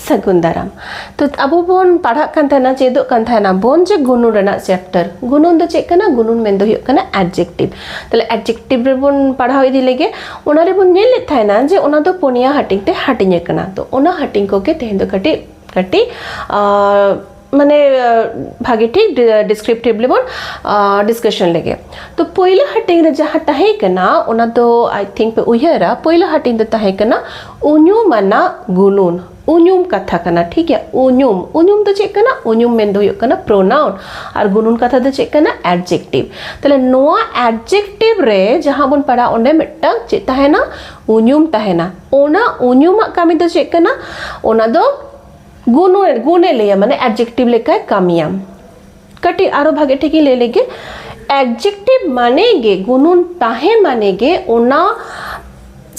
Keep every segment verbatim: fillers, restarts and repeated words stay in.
ᱥᱟᱹᱜᱩᱱ ᱫᱟᱨᱟᱢ᱾ ᱛᱚ, ᱟᱵᱚ ᱵᱚᱱ ᱯᱟᱲᱦᱟᱜ ᱠᱟᱱ ᱛᱟᱦᱮᱱᱟ, ᱪᱮᱫᱚᱜ ᱠᱟᱱ ᱛᱟᱦᱮᱱᱟ ᱵᱚᱱ ᱡᱮ ᱜᱩᱱᱩᱱ ᱨᱮᱱᱟᱜ ᱪᱮᱯᱴᱟᱨ᱾ ᱜᱩᱱᱩᱱ ᱫᱚ ᱪᱮᱫ ᱠᱟᱱᱟ? ᱜᱩᱱᱩᱱ ᱢᱮᱱ ᱫᱚ ᱦᱩᱭᱩᱜ ᱠᱟᱱᱟ adjective᱾ ᱛᱟᱦᱞᱮ adjective ᱨᱮᱵᱚᱱ ᱯᱟᱲᱦᱟᱣ ᱤᱫᱤ ᱞᱮᱜᱮ᱾ ᱚᱱᱟ ᱨᱮᱵᱚᱱ ᱧᱮᱞ ᱞᱮᱫ ᱛᱟᱦᱮᱱᱟ ᱡᱮ ᱚᱱᱟ ᱫᱚ ᱯᱩᱱᱭᱟ ᱦᱟᱹᱴᱤᱧ ᱛᱮ ᱦᱟᱹᱴᱤᱧ ᱟᱠᱟᱱᱟ᱾ ᱛᱚ, ᱚᱱᱟ ᱦᱟᱹᱴᱤᱧ ᱠᱚᱜᱮ ᱛᱮᱦᱮᱧ ᱫᱚ ᱠᱟᱹᱴᱤᱡ ᱠᱟᱹᱴᱤᱡ ᱟᱨ ᱢᱟᱱᱮ ᱵᱷᱟᱜᱮ ᱴᱷᱤᱠ ᱰᱤᱥᱠᱨᱤᱯᱴᱤᱵᱷᱞᱤ ᱵᱚᱱ ᱰᱤᱥᱠᱟᱥᱚᱱ ᱞᱮᱜᱮ᱾ ᱛᱚ, ᱯᱳᱭᱞᱳ ᱦᱟᱹᱴᱤᱧ ᱨᱮ ᱡᱟᱦᱟᱸ ᱛᱟᱦᱮᱸ ᱠᱟᱱᱟ, ᱚᱱᱟ ᱫᱚ I think ᱯᱮ ᱩᱭᱦᱟᱹᱨᱟ, ᱯᱳᱭᱞᱳ ᱦᱟᱹᱴᱤᱧ ᱫᱚ ᱛᱟᱦᱮᱸ ᱠᱟᱱᱟ ᱩᱧᱩᱢ ᱟᱱᱟᱜ ᱜᱩᱱᱩᱱ᱾ ᱩᱧᱩᱢ ᱠᱟᱛᱷᱟ ᱠᱟᱱᱟ, ᱴᱷᱤᱠ ᱜᱮᱭᱟ? ᱩᱧᱩᱢ, ᱩᱧᱩᱢ ᱫᱚ ᱪᱮᱫ ᱠᱟᱱᱟ? ᱩᱧᱩᱢ ᱢᱮᱱ ᱫᱚ ᱦᱩᱭᱩᱜ ᱠᱟᱱᱟ ᱯᱨᱳᱱᱟᱣᱩᱱ, ᱟᱨ ᱜᱩᱱᱩᱱ ᱠᱟᱛᱷᱟ ᱫᱚ ᱪᱮᱫ ᱠᱟᱱᱟ? ᱮᱰᱡᱮᱠᱴᱤᱵᱷ᱾ ᱛᱟᱦᱞᱮ ᱱᱚᱣᱟ ᱮᱰᱡᱮᱠᱴᱤᱵᱷ ᱨᱮ ᱡᱟᱦᱟᱸ ᱵᱚᱱ ᱯᱟᱲᱦᱟᱜᱼᱟ, ᱚᱸᱰᱮ ᱢᱤᱫᱴᱟᱝ ᱪᱮᱫ ᱛᱟᱦᱮᱱᱟ? ᱩᱧᱩᱢ ᱛᱟᱦᱮᱱᱟ᱾ ᱚᱱᱟ ᱩᱧᱩᱢᱟᱜ ᱠᱟᱹᱢᱤ ᱫᱚ ᱪᱮᱫ ᱠᱟᱱᱟ? ᱚᱱᱟ ᱫᱚ ᱜᱩᱱᱮ ᱞᱟᱹᱭᱟ, ᱢᱟᱱᱮ ᱮᱰᱡᱮᱠᱴᱤᱵᱷ ᱞᱮᱠᱟᱭ ᱠᱟᱹᱢᱤᱭᱟ᱾ ᱠᱟᱹᱴᱤᱡ ᱟᱨᱚ ᱵᱷᱟᱜᱮ ᱴᱷᱤᱠ ᱤᱧ ᱞᱟᱹᱭ ᱞᱮᱜᱮ, ᱮᱰᱡᱮᱠᱴᱤᱵᱷ ᱢᱟᱱᱮ ᱜᱮ, ᱜᱩᱱᱩᱱ ᱛᱟᱦᱮᱸ ᱢᱟᱱᱮ ᱜᱮ ᱚᱱᱟ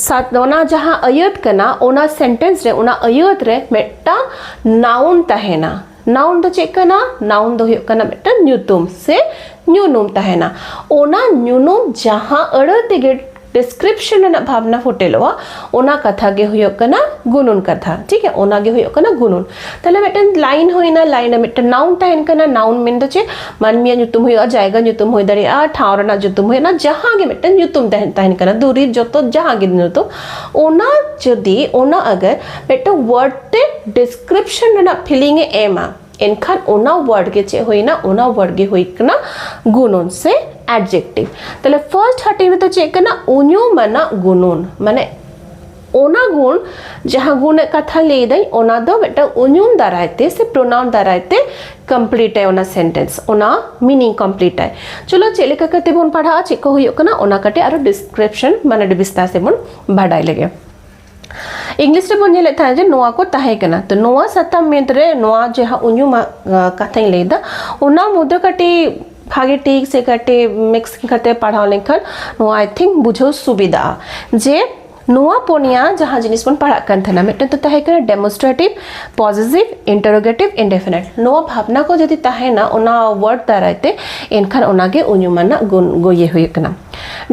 ᱥᱟᱛ ᱚᱱᱟ ᱡᱟᱦᱟᱸ ᱟᱹᱭᱟᱹᱛ ᱠᱟᱱᱟ, ᱚᱱᱟ ᱥᱮᱱᱴᱮᱱᱥ ᱨᱮ, ᱚᱱᱟ ᱟᱹᱭᱟᱹᱛ ᱨᱮ ᱢᱤᱫᱴᱟᱝ ᱱᱟᱣᱩᱱ ᱛᱟᱦᱮᱱᱟ᱾ ᱱᱟᱣᱩᱱ ᱫᱚ ᱪᱮᱫ ᱠᱟᱱᱟ? ᱱᱟᱣᱩᱱ ᱫᱚ ᱦᱩᱭᱩᱜ ᱠᱟᱱᱟ ᱢᱤᱫᱴᱟᱝ ᱧᱩᱛᱩᱢ ᱥᱮ ᱧᱩᱱᱩᱢ ᱛᱟᱦᱮᱱᱟ᱾ ᱚᱱᱟ ᱧᱩᱱᱩᱢ ᱡᱟᱦᱟᱸ ᱟᱹᱲᱟᱹ ᱛᱮᱜᱮ ᱰᱤᱥᱠᱨᱤᱯᱥᱚᱱ ᱨᱮᱱᱟᱜ ᱵᱷᱟᱵᱽᱱᱟ ᱯᱷᱩᱴᱮᱞᱚᱜᱼᱟ, ᱚᱱᱟ ᱠᱟᱛᱷᱟ ᱜᱮ ᱦᱩᱭᱩᱜ ᱠᱟᱱᱟ ᱜᱩᱱᱩᱱ ᱠᱟᱛᱷᱟ᱾ ᱴᱷᱤᱠ ᱜᱮᱭᱟ, ᱚᱱᱟ ᱜᱮ ᱦᱩᱭᱩᱜ ᱠᱟᱱᱟ ᱜᱩᱱᱩᱱ᱾ ᱛᱟᱦᱞᱮ ᱢᱤᱫᱴᱮᱱ ᱞᱟᱭᱤᱱ ᱦᱩᱭᱱᱟ, ᱞᱟᱭᱤᱱ ᱨᱮ ᱢᱤᱫᱴᱮᱱ ᱱᱟᱣᱩᱱ ᱛᱟᱦᱮᱱ ᱠᱟᱱᱟ᱾ ᱱᱟᱣᱩᱱ ᱢᱮᱱ ᱫᱚ ᱪᱮᱫ? ᱢᱟᱹᱱᱢᱤᱭᱟᱜ ᱧᱩᱛᱩᱢ ᱦᱩᱭᱩᱜᱼᱟ, ᱡᱟᱭᱜᱟ ᱧᱩᱛᱩᱢ ᱦᱩᱭ ᱫᱟᱲᱮᱭᱟᱜᱼᱟ, ᱴᱷᱟᱶ ᱨᱮᱱᱟᱜ ᱧᱩᱛᱩᱢ ᱦᱩᱭᱱᱟ, ᱡᱟᱦᱟᱸ ᱜᱮ ᱢᱤᱫᱴᱮᱱ ᱧᱩᱛᱩᱢ ᱛᱟᱦᱮᱱ ᱛᱟᱦᱮᱱ ᱠᱟᱱᱟ, ᱫᱩᱨᱤᱵᱽ, ᱡᱚᱛᱚ ᱡᱟᱦᱟᱸ ᱜᱮ ᱧᱩᱛᱩᱢ᱾ ᱚᱱᱟ ᱡᱩᱫᱤ ᱚᱱᱟ ᱟᱜᱟᱨ ᱢᱤᱫᱴᱮᱱ ᱣᱟᱨᱰ ᱛᱮ ᱰᱤᱥᱠᱨᱤᱯᱥᱚᱱ ᱨᱮᱱᱟᱜ ᱯᱷᱤᱞᱤᱝ ᱮ ᱮᱢᱟ, ᱮᱱᱠᱷᱟᱱ ᱚᱱᱟ ᱣᱟᱨᱰ ᱜᱮ ᱪᱮᱫ ᱦᱩᱭᱱᱟ? ᱚᱱᱟ ᱣᱟᱨᱰ ᱜᱮ ᱦᱩᱭ ᱠᱟᱱᱟ ᱜᱩᱱᱚᱱ ᱥᱮ ᱮᱰᱡᱮᱠᱴᱤᱵᱷ᱾ ᱛᱟᱦᱞᱮ ᱯᱷᱟᱨᱥᱴ ᱦᱟᱹᱴᱤᱧ ᱨᱮᱫᱚ ᱪᱮᱫ ᱠᱟᱱᱟ? ᱩᱧᱩᱢ ᱟᱱᱟᱜ ᱜᱩᱱᱚᱱ, ᱢᱟᱱᱮ ᱚᱱᱟ ᱜᱩᱱ, ᱡᱟᱦᱟᱸ ᱜᱩᱱ ᱨᱮᱭᱟᱜ ᱠᱟᱛᱷᱟ ᱞᱟᱹᱭ ᱫᱟᱹᱧ, ᱚᱱᱟ ᱫᱚ ᱢᱤᱫᱴᱟᱝ ᱩᱧᱩᱢ ᱫᱟᱨᱟᱭ ᱛᱮ ᱥᱮ ᱯᱨᱚᱱᱟᱣᱩᱱ ᱫᱟᱨᱟᱭ ᱛᱮ ᱠᱚᱢᱯᱞᱤᱴ ᱟᱭ ᱚᱱᱟ ᱥᱮᱱᱴᱮᱱᱥ, ᱚᱱᱟ ᱢᱤᱱᱤᱝ ᱠᱚᱢᱯᱞᱤᱴ ᱟᱭ᱾ ᱪᱚᱞᱚ, ᱪᱮᱫ ᱞᱮᱠᱟ ᱠᱟᱛᱮ ᱵᱚᱱ ᱯᱟᱲᱦᱟᱜᱼᱟ, ᱪᱮᱫ ᱠᱚ ᱦᱩᱭᱩᱜ ᱠᱟᱱᱟ, ᱚᱱᱟ ᱠᱟᱹᱴᱤᱡ ᱟᱨᱚ ᱰᱤᱥᱠᱨᱤᱯᱥᱚᱱ, ᱢᱟᱱᱮ ᱟᱹᱰᱤ ᱵᱤᱥᱛᱟᱨ ᱛᱮᱵᱚᱱ ᱵᱟᱰᱟᱭ ᱞᱮᱜᱮ᱾ ᱤᱝᱞᱤᱥ ᱨᱮᱵᱚᱱ ᱧᱮᱞᱮᱫ ᱛᱟᱦᱮᱸᱫ ᱡᱮ ᱱᱚᱣᱟ ᱠᱚ ᱛᱟᱦᱮᱸ ᱠᱟᱱᱟ᱾ ᱛᱚ, ᱱᱚᱣᱟ ᱥᱟᱛᱟᱢ ᱢᱮᱱᱛᱮ ᱨᱮ ᱱᱚᱣᱟ ᱡᱟᱦᱟᱸ ᱩᱧᱩᱢᱟᱜ, ᱟ, ᱠᱟᱛᱷᱟᱧ ᱞᱟᱹᱭᱫᱟ, ᱚᱱᱟ ᱢᱩᱫᱽᱨᱮ ᱠᱟᱹᱴᱤᱡ ᱵᱷᱟᱜᱮ ᱴᱷᱤᱠ ᱥᱮ ᱠᱟᱹᱴᱤᱡ ᱢᱤᱠᱥ ᱠᱟᱛᱮ ᱯᱟᱲᱦᱟᱣ ᱞᱮᱱᱠᱷᱟᱱ ᱱᱚᱣᱟ, I think, ᱵᱩᱡᱷᱟᱹᱣ ᱥᱩᱵᱤᱫᱷᱟᱜᱼᱟ ᱡᱮ ᱱᱚᱣᱟ ᱯᱩᱱᱭᱟ ᱡᱟᱦᱟᱸ ᱡᱤᱱᱤᱥ ᱵᱚᱱ ᱯᱟᱲᱦᱟᱜ ᱠᱟᱱ ᱛᱟᱦᱮᱱᱟ, ᱢᱤᱫᱴᱮᱱ ᱫᱚ ᱛᱟᱦᱮᱸ ᱠᱟᱱᱟ demonstrative, positive, interrogative, indefinite. ᱱᱚᱣᱟ ᱵᱷᱟᱵᱽᱱᱟ ᱠᱚ ᱡᱩᱫᱤ ᱛᱟᱦᱮᱱᱟ ᱚᱱᱟ ᱣᱟᱨᱰ ᱫᱟᱨᱟᱭ ᱛᱮ, ᱮᱱᱠᱷᱟᱱ ᱚᱱᱟᱜᱮ ᱩᱧᱩᱢᱟᱱᱟᱜ ᱜᱩᱱ ᱜᱚᱭᱮ ᱦᱩᱭᱩᱜ ᱠᱟᱱᱟ.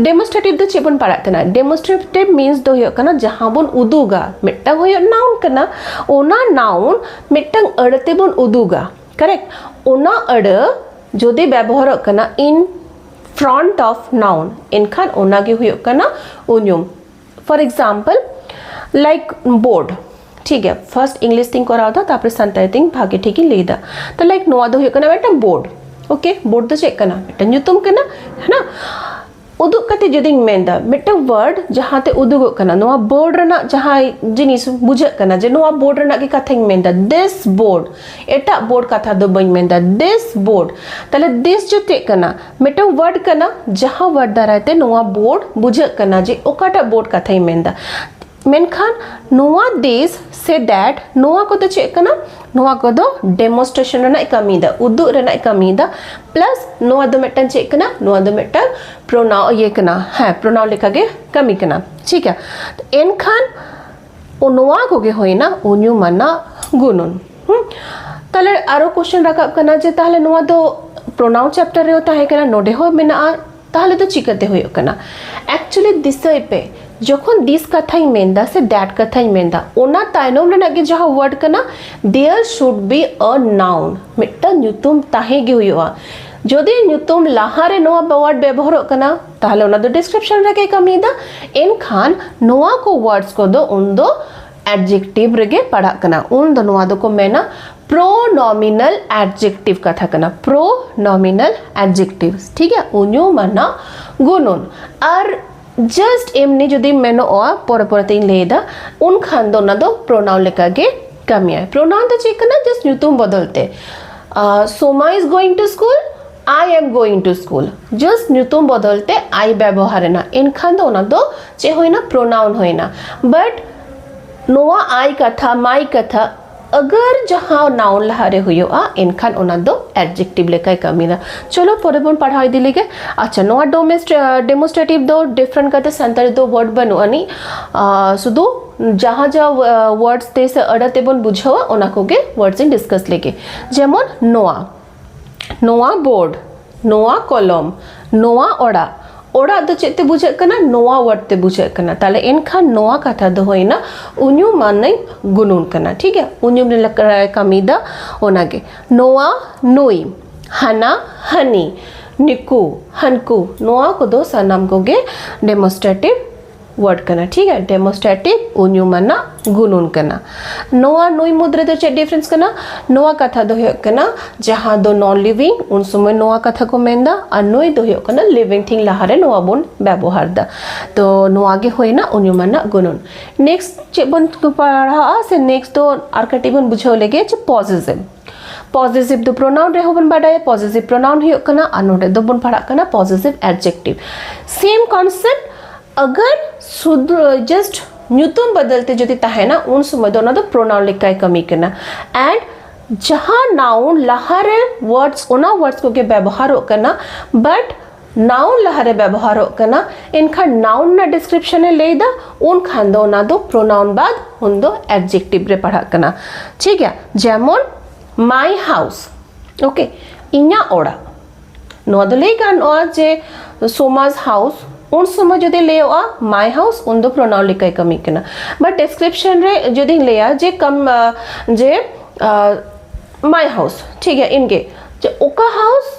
Demonstrative ᱫᱚ ᱪᱮᱫ ᱵᱚᱱ ᱯᱟᱲᱦᱟᱜ ᱠᱟᱱᱟ? Demonstrative means ᱫᱚ ᱦᱩᱭᱩᱜ ᱠᱟᱱᱟ ᱡᱟᱦᱟᱸ ᱵᱚᱱ ᱩᱫᱩᱜᱟ, ᱢᱤᱫᱴᱟᱝ ᱦᱩᱭᱩᱜ noun ᱠᱟᱱᱟ, ᱚᱱᱟ noun ᱢᱤᱫᱴᱟᱝ ᱟᱹᱲᱟᱹ ᱛᱮᱵᱚᱱ ᱩᱫᱩᱜᱟ, correct? ᱚᱱᱟ ᱟᱹᱲᱟᱹ ᱡᱩᱫᱤ ᱵᱮᱵᱚᱦᱟᱨᱚᱜ ᱠᱟᱱᱟ in front of noun, ᱮᱱᱠᱷᱟᱱ ᱚᱱᱟᱜᱮ ᱦᱩᱭᱩᱜ ᱠᱟᱱᱟ ᱩᱧᱩᱢ. For example, like board. ᱴᱷᱤᱠ ᱜᱮᱭᱟ, first English ᱛᱤᱧ ᱠᱚᱨᱟᱣ ᱮᱫᱟ, ᱛᱟᱨᱯᱚᱨᱮ ᱥᱟᱱᱛᱟᱲᱤ ᱛᱤᱧ ᱵᱷᱟᱜᱮ ᱴᱷᱤᱠ ᱤᱧ ᱞᱟᱹᱭ ᱮᱫᱟ. ᱛᱚ ᱞᱟᱭᱤᱠ ᱱᱚᱣᱟ ᱫᱚ ᱦᱩᱭᱩᱜ ᱠᱟᱱᱟ ᱢᱤᱫᱴᱟᱝ ᱵᱳᱨᱰ. ᱳᱠᱮ, ᱵᱳᱨᱰ ᱫᱚ ᱪᱮᱫ ᱠᱟᱱᱟ? ᱢᱤᱫᱴᱟᱝ ᱧᱩᱛᱩᱢ ᱠᱟᱱᱟ, ᱦᱮᱸ ᱱᱟ? ᱩᱫᱩᱜ ᱠᱟᱛᱮ ᱡᱩᱫᱤᱧ ᱢᱮᱱᱫᱟ ᱢᱤᱫᱴᱟᱝ ᱣᱟᱨᱰ ᱡᱟᱦᱟᱸᱛᱮ ᱩᱫᱩᱜᱚᱜ ᱠᱟᱱᱟ, ᱱᱚᱣᱟ ᱵᱳᱨᱰ ᱨᱮᱱᱟᱜ ᱡᱟᱦᱟᱸ ᱡᱤᱱᱤᱥ ᱵᱩᱡᱷᱟᱹᱜ ᱠᱟᱱᱟ ᱡᱮ ᱱᱚᱣᱟ ᱵᱳᱨᱰ ᱨᱮᱱᱟᱜ ᱜᱮ ᱠᱟᱛᱷᱟᱧ ᱢᱮᱱᱫᱟ, this board, ᱮᱴᱟᱜ ᱵᱳᱨᱰ ᱠᱟᱛᱷᱟ ᱫᱚ ᱵᱟᱹᱧ ᱢᱮᱱᱫᱟ, this board. ᱛᱟᱦᱞᱮ this ᱫᱚ ᱪᱮᱫ ᱠᱟᱱᱟ? ᱢᱤᱫᱴᱟᱝ ᱣᱟᱨᱰ ᱠᱟᱱᱟ, ᱡᱟᱦᱟᱸ ᱣᱟᱨᱰ ᱫᱟᱨᱟᱭ ᱛᱮ ᱱᱚᱣᱟ ᱵᱳᱨᱰ ᱵᱩᱡᱷᱟᱹᱜ ᱠᱟᱱᱟ ᱡᱮ ᱚᱠᱟᱴᱟᱜ ᱵᱳᱨᱰ ᱠᱟᱛᱷᱟᱧ ᱢᱮᱱᱫᱟ. ᱢᱮᱱᱠᱷᱟᱱ ᱱᱚᱣᱟ this ᱥᱮ that, ᱱᱚᱣᱟ ᱠᱚᱫᱚ ᱪᱮᱫ ᱠᱟᱱᱟ? ᱱᱚᱣᱟ ᱠᱚᱫᱚ demonstration ᱨᱮᱱᱟᱜ ᱮ ᱠᱟᱹᱢᱤᱭᱮᱫᱟ, ᱩᱫᱩᱜ ᱨᱮᱱᱟᱜ ᱮ ᱠᱟᱹᱢᱤᱭᱮᱫᱟ. Plus ᱱᱚᱣᱟ ᱫᱚ ᱢᱤᱫᱴᱟᱝ ᱪᱮᱫ ᱠᱟᱱᱟ? ᱱᱚᱣᱟ ᱫᱚ ᱢᱤᱫᱴᱟᱝ pronoun ᱤᱭᱟᱹ ᱠᱟᱱᱟ, ᱦᱮᱸ, pronoun ᱞᱮᱠᱟᱜᱮ ᱠᱟᱹᱢᱤ ᱠᱟᱱᱟ. ᱴᱷᱤᱠ ᱜᱮᱭᱟ, ᱮᱱᱠᱷᱟᱱ ᱱᱚᱣᱟ ᱠᱚᱜᱮ ᱦᱩᱭᱱᱟ ᱩᱧᱩᱢᱟᱱᱟᱜ ᱜᱩᱱᱚᱱ. ᱦᱩᱸ? ᱛᱟᱦᱞᱮ ᱟᱨᱚ question ᱨᱟᱠᱟᱵ ᱠᱟᱱᱟ ᱡᱮ ᱛᱟᱦᱞᱮ ᱱᱚᱣᱟ ᱫᱚ pronoun chapter ᱨᱮᱦᱚᱸ ᱛᱟᱦᱮᱸ ᱠᱟᱱᱟ, ᱱᱚᱰᱮ ᱦᱚᱸ ᱢᱮᱱᱟᱜᱼᱟ, ᱛᱟᱦᱞᱮ ᱫᱚ ᱪᱤᱠᱟᱹᱛᱮ ᱦᱩᱭᱩᱜ ᱠᱟᱱᱟ? Actually ᱫᱤᱥᱟᱹᱭ ᱯᱮ, ᱡᱚᱠᱷᱚᱱ this ᱠᱟᱛᱷᱟᱧ ᱢᱮᱱᱫᱟ ᱥᱮ that ᱠᱟᱛᱷᱟᱧ ᱢᱮᱱᱫᱟ, ᱚᱱᱟ ᱛᱟᱭᱱᱚᱢ ᱨᱮᱱᱟᱜ ᱜᱮ ᱡᱟᱦᱟᱸ ᱣᱟᱨᱰ ᱠᱟᱱᱟ, there should be a noun, ᱢᱤᱫᱴᱟᱝ ᱧᱩᱛᱩᱢ ᱛᱟᱦᱮᱸ ᱜᱮ ᱦᱩᱭᱩᱜᱼᱟ. ᱡᱩᱫᱤ ᱧᱩᱛᱩᱢ ᱞᱟᱦᱟᱨᱮ ᱱᱚᱣᱟ ᱣᱟᱨᱰ ᱵᱮᱵᱚᱦᱟᱨᱚᱜ ᱠᱟᱱᱟ, ᱛᱟᱦᱞᱮ ᱚᱱᱟ ᱫᱚ description ᱨᱮᱜᱮ ᱠᱟᱹᱢᱤᱭᱮᱫᱟ. ᱮᱱᱠᱷᱟᱱ ᱱᱚᱣᱟ ᱠᱚ ᱣᱟᱨᱰᱥ ᱠᱚᱫᱚ ᱩᱱᱫᱚ adjective ᱨᱮᱜᱮ ᱯᱟᱲᱟᱜ ᱠᱟᱱᱟ. ᱩᱱ ᱫᱚ ᱱᱚᱣᱟ ᱫᱚᱠᱚ ᱢᱮᱱᱟ pronominal adjective ᱠᱟᱛᱷᱟ ᱠᱟᱱᱟ, pronominal adjectives. ᱴᱷᱤᱠ ᱜᱮᱭᱟ, ᱩᱧᱩᱢᱟᱱᱟᱜ ᱜᱩᱱᱚᱱ. ᱟᱨ just ᱮᱢᱱᱤ ᱡᱩᱫᱤ ᱢᱮᱱᱚᱜᱼᱟ, ᱯᱚᱨᱮ ᱯᱚᱨᱮ ᱛᱤᱧ ᱞᱟᱹᱭ ᱮᱫᱟ, ᱩᱱᱠᱷᱟᱱ ᱫᱚ ᱚᱱᱟ ᱫᱚ pronoun ᱞᱮᱠᱟᱜᱮ ᱠᱟᱹᱢᱤᱭᱟᱭ. Pronoun ᱫᱚ ᱪᱮᱫ ᱠᱟᱱᱟ? Just ᱧᱩᱛᱩᱢ ᱵᱚᱫᱚᱞ ᱛᱮ. ᱟᱨ, Soma is going to school, I am going to school. Just ᱧᱩᱛᱩᱢ ᱵᱚᱫᱚᱞ ᱛᱮ I ᱵᱮᱵᱚᱦᱟᱨ ᱮᱱᱟ, ᱮᱱᱠᱷᱟᱱ ᱫᱚ ᱚᱱᱟ ᱫᱚ ᱪᱮᱫ ᱦᱩᱭᱱᱟ? Pronoun ᱦᱩᱭᱱᱟ. But ᱱᱚᱣᱟ I ᱠᱟᱛᱷᱟ, my ᱠᱟᱛᱷᱟ, ᱟᱜᱟᱨ ᱡᱟᱦᱟᱸ noun ᱞᱟᱦᱟᱨᱮ ᱦᱩᱭᱩᱜᱼᱟ, ᱮᱱᱠᱷᱟᱱ ᱚᱱᱟ ᱫᱚ adjective ᱞᱮᱠᱟᱭ ᱠᱟᱹᱢᱤᱭᱟ᱾ ᱪᱚᱞᱚ ᱯᱚᱨᱮ ᱵᱚᱱ ᱯᱟᱲᱦᱟᱣ ᱤᱫᱤ ᱞᱮᱜᱮ᱾ ᱟᱪᱪᱷᱟ, ᱱᱚᱣᱟ demonstrative ᱫᱚ different ᱠᱟᱛᱮ ᱥᱟᱱᱛᱟᱲᱤ ᱫᱚ word ᱵᱟᱹᱱᱩᱜ ᱟᱹᱱᱤᱡ, ᱥᱩᱫᱷᱩ ᱡᱟᱦᱟᱸ ᱡᱟᱦᱟᱸ words ᱛᱮ ᱥᱮ ᱟᱹᱲᱟᱹ ᱛᱮᱵᱚᱱ ᱵᱩᱡᱷᱟᱹᱣᱟ, ᱚᱱᱟ ᱠᱚᱜᱮ words ᱤᱧ discuss ᱞᱮᱜᱮ᱾ ᱡᱮᱢᱚᱱ ᱱᱚᱣᱟ, ᱱᱚᱣᱟ board, ᱱᱚᱣᱟ ᱠᱚᱞᱚᱢ, ᱱᱚᱣᱟ ᱚᱲᱟᱜ᱾ ᱚᱲᱟᱜ ᱫᱚ ᱪᱮᱫ ᱛᱮ ᱵᱩᱡᱷᱟᱹᱜ ᱠᱟᱱᱟ? ᱱᱚᱣᱟ word ᱛᱮ ᱵᱩᱡᱷᱟᱹᱜ ᱠᱟᱱᱟ᱾ ᱛᱟᱦᱞᱮ ᱮᱱᱠᱷᱟᱱ ᱱᱚᱣᱟ ᱠᱟᱛᱷᱟ ᱫᱚ ᱦᱩᱭᱱᱟ ᱩᱧᱩᱢᱟᱱᱟᱹᱧ ᱜᱩᱱᱩᱱ ᱠᱟᱱᱟ᱾ ᱴᱷᱤᱠ ᱜᱮᱭᱟ, ᱩᱧᱩᱢ ᱞᱮᱠᱟᱭ ᱠᱟᱹᱢᱤᱭᱮᱫᱟ, ᱚᱱᱟᱜᱮ᱾ ᱱᱚᱣᱟ, ᱱᱩᱭ, ᱦᱟᱱᱟ, ᱦᱟᱹᱱᱤ, ᱱᱤᱠᱩ, ᱦᱟᱱᱠᱩ, ᱱᱚᱣᱟ ᱠᱚᱫᱚ ᱥᱟᱱᱟᱢ ᱠᱚᱜᱮ demonstrative word ᱠᱟᱱᱟ᱾ ᱴᱷᱤᱠ ᱜᱮᱭᱟ, demonstrative ᱩᱧᱩᱢᱟᱱᱟᱜ ᱜᱩᱱᱩᱱ ᱠᱟᱱᱟ᱾ ᱱᱚᱣᱟ ᱱᱩᱭ ᱢᱩᱫᱽ ᱨᱮᱫᱚ ᱪᱮᱫ difference ᱠᱟᱱᱟ? ᱱᱚᱣᱟ ᱠᱟᱛᱷᱟ ᱫᱚ ᱦᱩᱭᱩᱜ ᱠᱟᱱᱟ ᱡᱟᱦᱟᱸ ᱫᱚ non living, ᱩᱱ ᱥᱚᱢᱚᱭ ᱱᱚᱣᱟ ᱠᱟᱛᱷᱟ ᱠᱚ ᱢᱮᱱᱫᱟ, ᱟᱨ ᱱᱩᱭ ᱫᱚ ᱦᱩᱭᱩᱜ ᱠᱟᱱᱟ living thing, ᱞᱟᱦᱟᱨᱮ ᱱᱚᱣᱟ ᱵᱚᱱ ᱵᱮᱵᱚᱦᱟᱨ ᱫᱟ᱾ ᱛᱚ ᱱᱚᱣᱟ ᱜᱮ ᱦᱩᱭᱱᱟ ᱩᱧᱩᱢᱟᱱᱟᱜ ᱜᱩᱱᱩᱱ᱾ Next ᱪᱮᱫ ᱵᱚᱱ ᱯᱟᱲᱦᱟᱜᱼᱟ ᱥᱮ next ᱫᱚ ᱟᱨ ᱠᱟᱹᱴᱤᱡ ᱵᱚᱱ ᱵᱩᱡᱷᱟᱹᱣ ᱞᱮᱜᱮ ᱡᱮ possessive᱾ Possessive ᱫᱚ pronoun ᱨᱮᱦᱚᱸ ᱵᱚᱱ ᱵᱟᱰᱟᱭᱟ, possessive pronoun ᱦᱩᱭᱩᱜ ᱠᱟᱱᱟ, ᱟᱨ ᱱᱚᱰᱮ ᱫᱚᱵᱚᱱ ᱯᱟᱲᱦᱟᱜ ᱠᱟᱱᱟ possessive adjective᱾ Same concept, ᱟᱜᱟᱨ ᱥᱩᱫᱷᱩ just ᱧᱩᱛᱩᱢ ᱵᱚᱫᱚᱞ ᱛᱮ ᱡᱩᱫᱤ ᱛᱟᱦᱮᱱᱟ, ᱩᱱ ᱥᱚᱢᱚᱭ ᱫᱚ ᱚᱱᱟ ᱫᱚ pronoun ᱞᱮᱠᱟᱭ ᱠᱟᱹᱢᱤ ᱠᱟᱱᱟ᱾ And ᱡᱟᱦᱟᱸ noun ᱞᱟᱦᱟᱨᱮ words, ᱚᱱᱟ words ᱠᱚᱜᱮ ᱵᱮᱵᱚᱦᱟᱨᱚᱜ ᱠᱟᱱᱟ, but noun ᱞᱟᱦᱟᱨᱮ ᱵᱮᱵᱚᱦᱟᱨᱚᱜ ᱠᱟᱱᱟ, ᱮᱱᱠᱷᱟᱱ noun ᱨᱮᱱᱟᱜ description ᱮ ᱞᱟᱹᱭᱫᱟ, ᱩᱱᱠᱷᱟᱱ ᱫᱚ ᱚᱱᱟ ᱫᱚ pronoun ᱵᱟᱫ ᱩᱱ ᱫᱚ adjective ᱨᱮ ᱯᱟᱲᱦᱟᱜ ᱠᱟᱱᱟ᱾ ᱴᱷᱤᱠ ᱜᱮᱭᱟ, ᱡᱮᱢᱚᱱ my house, okay, ᱤᱧᱟᱹᱜ ᱚᱲᱟᱜ᱾ ᱱᱚᱣᱟ ᱫᱚ ᱞᱟᱹᱭ ᱜᱟᱱᱚᱜᱼᱟ ᱡᱮ ᱥᱳᱢᱟᱡᱽ house, ᱩᱱ ᱥᱚᱢᱚᱭ ᱡᱩᱫᱤ ᱞᱟᱹᱭᱚᱜᱼᱟ my house, ᱩᱱ ᱫᱚ pronoun ᱞᱮᱠᱟᱭ ᱠᱟᱹᱢᱤ ᱠᱟᱱᱟ᱾ But description ᱨᱮ ᱡᱩᱫᱤᱧ ᱞᱟᱹᱭᱟ ᱡᱮ ᱠᱟᱢ, ᱟᱸ, ᱡᱮ, ᱟᱸ, my house, ᱴᱷᱤᱠ ᱜᱮᱭᱟ, ᱤᱧᱜᱮ, ᱡᱮ ᱚᱠᱟ house?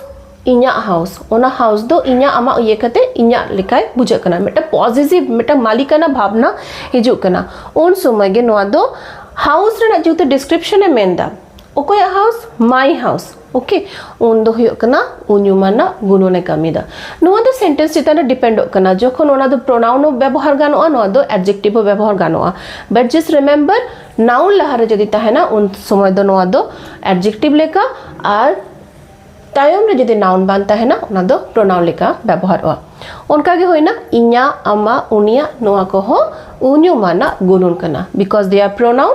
ᱤᱧᱟᱹᱜ house᱾ ᱚᱱᱟ house ᱫᱚ ᱤᱧᱟᱹᱜ, ᱟᱢᱟᱜ ᱤᱭᱟᱹ ᱠᱟᱛᱮ ᱤᱧᱟᱹᱜ ᱞᱮᱠᱟᱭ ᱵᱩᱡᱷᱟᱹᱜ ᱠᱟᱱᱟ, ᱢᱤᱫᱴᱟᱝ possessive, ᱢᱤᱫᱴᱟᱝ ᱢᱟᱹᱞᱤᱠᱟᱱᱟ ᱵᱷᱟᱵᱽᱱᱟ ᱦᱤᱡᱩᱜ ᱠᱟᱱᱟ᱾ ᱩᱱ ᱥᱚᱢᱚᱭ ᱜᱮ ᱱᱚᱣᱟ ᱫᱚ house ᱨᱮᱱᱟᱜ ᱡᱮᱦᱮᱛᱩ description ᱮ ᱢᱮᱱᱫᱟ, ᱚᱠᱚᱭᱟᱜ house? My house, okay, ᱩᱱ ᱫᱚ ᱦᱩᱭᱩᱜ ᱠᱟᱱᱟ ᱩᱧᱩᱢᱟᱱᱟᱜ ᱜᱩᱱᱩᱱᱮ ᱠᱟᱹᱢᱤᱭᱮᱫᱟ᱾ ᱱᱚᱣᱟ ᱫᱚ sentence ᱪᱮᱛᱟᱱ ᱨᱮ dependᱚᱜ ᱠᱟᱱᱟ᱾ ᱡᱚᱠᱷᱚᱱ ᱚᱱᱟ ᱫᱚ pronoun ᱦᱚᱸ ᱵᱮᱵᱚᱦᱟᱨ ᱜᱟᱱᱚᱜᱼᱟ, ᱱᱚᱣᱟ ᱫᱚ adjective ᱦᱚᱸ ᱵᱮᱵᱚᱦᱟᱨ ᱜᱟᱱᱚᱜᱼᱟ, but just remember, noun ᱞᱟᱦᱟᱨᱮ ᱡᱩᱫᱤ ᱛᱟᱦᱮᱱᱟ, ᱩᱱ ᱥᱚᱢᱚᱭ ᱫᱚ ᱱᱚᱣᱟ ᱫᱚ adjective ᱞᱮᱠᱟ, ᱟᱨ ᱛᱟᱭᱚᱢ ᱨᱮ ᱡᱩᱫᱤ noun ᱵᱟᱝ ᱛᱟᱦᱮᱱᱟ, ᱚᱱᱟ ᱫᱚ pronoun ᱞᱮᱠᱟ ᱵᱮᱵᱚᱦᱟᱨᱚᱜᱼᱟ᱾ ᱚᱱᱠᱟ ᱜᱮ ᱦᱩᱭᱱᱟ ᱤᱧᱟᱹᱜ, ᱟᱢᱟᱜ, ᱩᱱᱤᱭᱟᱜ, ᱱᱚᱣᱟ ᱠᱚᱦᱚᱸ ᱩᱧᱩᱢᱟᱱᱟᱜ ᱜᱩᱱᱩᱱ ᱠᱟᱱᱟ, because they are pronoun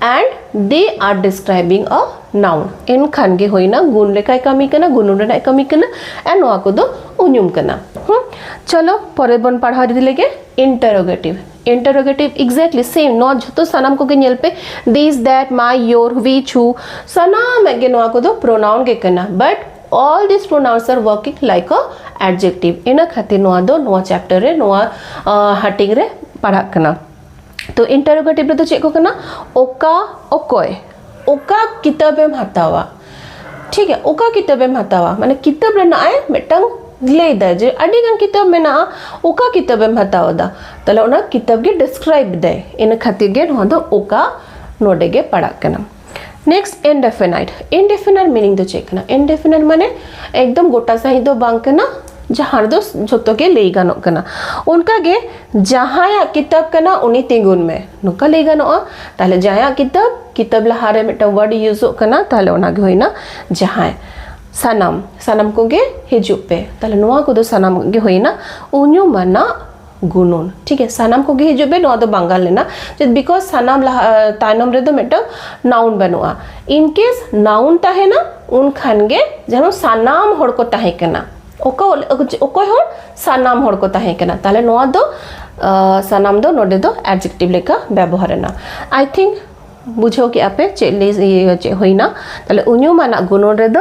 and they are describing a noun. ᱮᱱᱠᱷᱟᱱ ᱜᱮ ᱦᱩᱭᱱᱟ ᱜᱩᱱ ᱞᱮᱠᱟᱭ ᱠᱟᱹᱢᱤ ᱠᱟᱱᱟ, ᱜᱩᱱᱩᱱ ᱨᱮᱱᱟᱜ ᱠᱟᱹᱢᱤ ᱠᱟᱱᱟ, ᱟᱨ ᱱᱚᱣᱟ ᱠᱚᱫᱚ ᱩᱧᱩᱢ ᱠᱟᱱᱟ᱾ ᱦᱩᱸ, ᱪᱚᱞᱚ ᱯᱚᱨᱮ ᱵᱚᱱ ᱯᱟᱲᱦᱟᱣ ᱤᱫᱤ ᱞᱮᱜᱮ interrogative. Interrogative, exactly same. ᱱᱚᱣᱟ ᱡᱷᱚᱛᱚ ᱥᱟᱱᱟᱢ ᱠᱚᱜᱮ ᱧᱮᱞ ᱯᱮ, this, that, my, your, which, who, ᱥᱟᱱᱟᱢᱟᱜ ᱜᱮ ᱱᱚᱣᱟ ᱠᱚᱫᱚ pronoun ᱜᱮ ᱠᱟᱱᱟ, but all these pronouns are working like a adjective. ᱤᱱᱟᱹ ᱠᱷᱟᱹᱛᱤᱨ ᱱᱚᱣᱟ ᱫᱚ ᱱᱚᱣᱟ chapter ᱨᱮ, ᱱᱚᱣᱟ ᱦᱟᱹᱴᱤᱧ ᱨᱮ ᱯᱟᱲᱦᱟᱜ ᱠᱟᱱᱟ᱾ ᱛᱚ interrogative ᱨᱮᱫᱚ ᱪᱮᱫ ᱠᱚ ᱠᱟᱱᱟ? ᱚᱠᱟ, ᱚᱠᱚᱭ, ᱚᱠᱟ ᱠᱤᱛᱟᱹᱵᱮᱢ ᱦᱟᱛᱟᱣᱟ, ᱴᱷᱤᱠ ᱜᱮᱭᱟ, ᱚᱠᱟ ᱠᱤᱛᱟᱹᱵᱮᱢ ᱦᱟᱛᱟᱣᱟ, ᱢᱟᱱᱮ ᱠᱤᱛᱟᱹᱵ ᱨᱮᱱᱟᱜ ᱮ ᱢᱤᱫᱴᱟᱝ ᱞᱟᱹᱭ ᱫᱟᱭ ᱡᱮ ᱟᱹᱰᱤ ᱜᱟᱱ ᱠᱤᱛᱟᱹᱵ ᱢᱮᱱᱟᱜᱼᱟ, ᱚᱠᱟ ᱠᱤᱛᱟᱹᱵᱮᱢ ᱦᱟᱛᱟᱣ ᱮᱫᱟ, ᱛᱟᱦᱞᱮ ᱚᱱᱟ ᱠᱤᱛᱟᱹᱵ ᱜᱮ describe ᱫᱟᱭ, ᱤᱱᱟᱹ ᱠᱷᱟᱹᱛᱤᱨ ᱜᱮ ᱱᱚᱣᱟ ᱫᱚ ᱚᱠᱟ ᱱᱚᱰᱮ ᱜᱮ ᱯᱟᱲᱟᱜ ᱠᱟᱱᱟ᱾ Next, indefinite. Indefinite meaning ᱫᱚ ᱪᱮᱫ ᱠᱟᱱᱟ? Indefinite ᱢᱟᱱᱮ ᱮᱠᱫᱚᱢ ᱜᱚᱴᱟ ᱥᱟᱺᱦᱤᱡ ᱫᱚ ᱵᱟᱝ ᱠᱟᱱᱟ, ᱡᱟᱦᱟᱸ ᱨᱮᱫᱚ ᱡᱷᱚᱛᱚ ᱜᱮ ᱞᱟᱹᱭ ᱜᱟᱱᱚᱜ ᱠᱟᱱᱟ᱾ ᱚᱱᱠᱟ ᱜᱮ ᱡᱟᱦᱟᱸᱭᱟᱜ ᱠᱤᱛᱟᱹᱵ ᱠᱟᱱᱟ ᱩᱱᱤ ᱛᱤᱸᱜᱩᱱ ᱢᱮ, ᱱᱚᱝᱠᱟ ᱞᱟᱹᱭ ᱜᱟᱱᱚᱜᱼᱟ᱾ ᱛᱟᱦᱞᱮ ᱡᱟᱦᱟᱸᱭᱟᱜ ᱠᱤᱛᱟᱹᱵ, ᱠᱤᱛᱟᱹᱵ ᱞᱟᱦᱟᱨᱮ ᱢᱤᱫᱴᱟᱝ word use ᱚᱜ ᱠᱟᱱᱟ, ᱛᱟᱦᱞᱮ ᱚᱱᱟ ᱜᱮ ᱦᱩᱭᱱᱟ ᱡᱟᱦᱟᱸᱭ᱾ ᱥᱟᱱᱟᱢ, ᱥᱟᱱᱟᱢ ᱠᱚᱜᱮ ᱦᱤᱡᱩᱜ ᱯᱮ, ᱛᱟᱦᱞᱮ ᱱᱚᱣᱟ ᱠᱚᱫᱚ ᱥᱟᱱᱟᱢ ᱜᱮ ᱦᱩᱭᱱᱟ ᱩᱧᱩᱢᱟᱱᱟᱜ ᱜᱩᱱᱩᱱ᱾ ᱴᱷᱤᱠ ᱜᱮ, ᱥᱟᱱᱟᱢ ᱠᱚᱜᱮ ᱦᱤᱡᱩᱜ ᱯᱮ, ᱱᱚᱣᱟ ᱫᱚ ᱵᱟᱝᱜᱟᱞ ᱞᱮᱱᱟ, just because ᱥᱟᱱᱟᱢ ᱞᱟᱦᱟ, ᱛᱟᱭᱱᱚᱢ ᱨᱮᱫᱚ ᱢᱤᱫᱴᱟᱝ noun ᱵᱟᱹᱱᱩᱜᱼᱟ᱾ In case noun ᱛᱟᱦᱮᱱᱟ, ᱩᱱᱠᱷᱟᱱ ᱜᱮ ᱡᱮᱱᱚ ᱥᱟᱱᱟᱢ ᱦᱚᱲ ᱠᱚ ᱛᱟᱦᱮᱸ ᱠᱟᱱᱟ, ᱚᱠᱚ-, ᱚᱠᱚᱭ ᱦᱚᱲ? ᱥᱟᱱᱟᱢ ᱦᱚᱲ ᱠᱚ ᱛᱟᱦᱮᱸ ᱠᱟᱱᱟ᱾ ᱛᱟᱦᱞᱮ ᱱᱚᱣᱟ ᱫᱚ, ᱟ, ᱥᱟᱱᱟᱢ ᱫᱚ ᱱᱚᱰᱮ ᱫᱚ adjective ᱞᱮᱠᱟ ᱵᱮᱵᱚᱦᱟᱨ ᱮᱱᱟ᱾ I think ᱵᱩᱡᱷᱟᱹᱣ ᱠᱮᱜᱼᱟ ᱯᱮ ᱪᱮᱫ ᱞᱟᱹᱭ, ᱤᱭᱟᱹ, ᱪᱮᱫ ᱦᱩᱭᱱᱟ? ᱛᱟᱦᱞᱮ ᱩᱧᱩᱢᱟᱱᱟᱜ ᱜᱩᱱᱚᱱ ᱨᱮᱫᱚ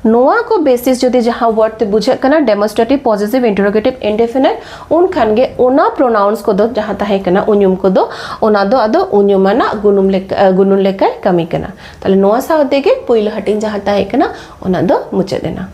ᱱᱚᱣᱟ ᱠᱚ basis ᱡᱩᱫᱤ ᱡᱟᱦᱟᱸ word ᱛᱮ ᱵᱩᱡᱷᱟᱹᱜ ᱠᱟᱱᱟ demonstrative, possessive, interrogative, indefinite, ᱩᱱᱠᱷᱟᱱ ᱜᱮ ᱚᱱᱟ pronouns ᱠᱚᱫᱚ ᱡᱟᱦᱟᱸ ᱛᱟᱦᱮᱸ ᱠᱟᱱᱟ ᱩᱧᱩᱢ ᱠᱚᱫᱚ, ᱚᱱᱟ ᱫᱚ ᱟᱫᱚ ᱩᱧᱩᱢᱟᱱᱟᱜ ᱜᱩᱱᱩᱢ ᱞᱮᱠᱟ, ᱜᱩᱱᱩᱱ ᱞᱮᱠᱟᱭ ᱠᱟᱹᱢᱤ ᱠᱟᱱᱟ᱾ ᱛᱟᱦᱞᱮ ᱱᱚᱣᱟ ᱥᱟᱶ ᱛᱮᱜᱮ ᱯᱳᱭᱞᱳ ᱦᱟᱹᱴᱤᱧ ᱡᱟᱦᱟᱸ ᱛᱟᱦᱮᱸ ᱠᱟᱱᱟ ᱚᱱᱟ ᱫᱚ ᱢᱩᱪᱟᱹᱫ ᱮᱱᱟ᱾